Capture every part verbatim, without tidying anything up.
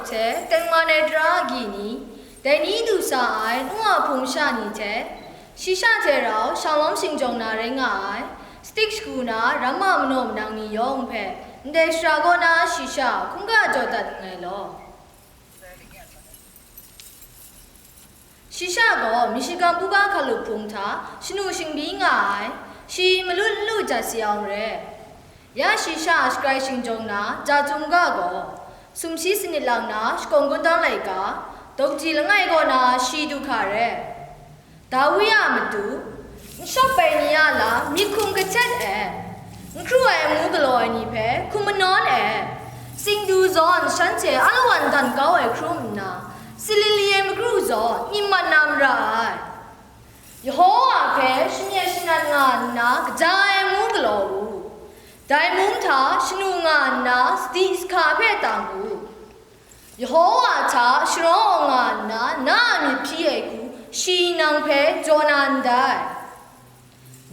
hte tengman ai tara agyi ni, dai ni du sa ai nu a hpung sha ni hte, shi sha hte rau shanglawm shingjawng na rai nga ai, stick shagu na ramma manaw manang ni yawng hpe ndai shara kaw na shi sha hkungga jaw dat nngai law. Shi sha gaw Michigan buga hkalup hpung hta shanu shingbyi nga ai, shi malut nlu jat si awng re. Ya shi sha shagrai shingjawng na ja chyum ga gaw, sumshi sanit lang na shakawng kungdawn laika, dawngji langai kaw na shi du hka re. Dawi a matu, n shawp ai ni a lam myit hkum kahtet ai, n hkru ai amu galaw ai ni hpe hkum manawn ai, tsingdu zawn shanhte alawan dan kau ai hkrum nna, Silili ai makru zawn myit mat na mara ai. Yawhawa hpe shamyet shanat nga nna kaja ai amu galaw u. Dai mung hta shanu nga nna sadi sahka hpe tang u. Yawhawa hta sharawng nga nna na a myit hpyi ai hku shi nang hpe jaw na ndai.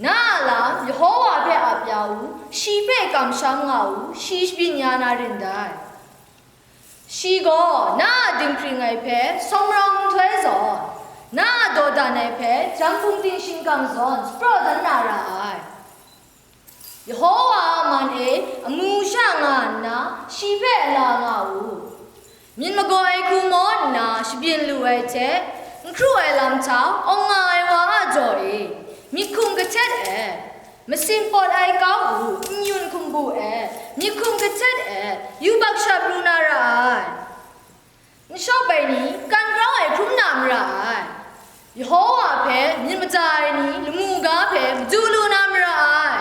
Na a lam Yawhawa hpe ap ya u, shi hpe kamsham nga u, shi shabyin ya na rin dai. Shi gaw na a dinghpring ai hpe sawmrawng nhtoi zawn, na a dawdan ai hpe jang hpung ting shingkang zawn shapraw dan na ra ai. Yawhawa a man e amu sha nga nna shi hpe ala nga u. Myit magaw ai hku maw nna shabyin lu ai hte, n hkru ai lam hta awng nga ai wa a jaw e, myit hkum kahtet ai, masin pawt ai kau u, n-yun hkum bu ai, myit hkum kahtet ai, yubak sha pru na ra ai. N shawp ai ni kan grau ai hkrum na mara ai. Yawhawa hpe myit maja ai ni lamu ga hpe madu lu na mara ai.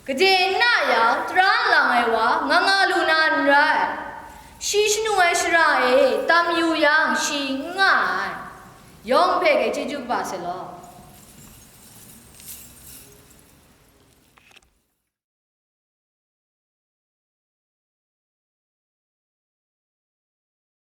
Gade n na yang, tara n lang ai wa nga nga lu na n rai. Shi shanu ai shara e tam yu yang, shi n nga ai. Yawng hpe gai chyeju kaba sai law.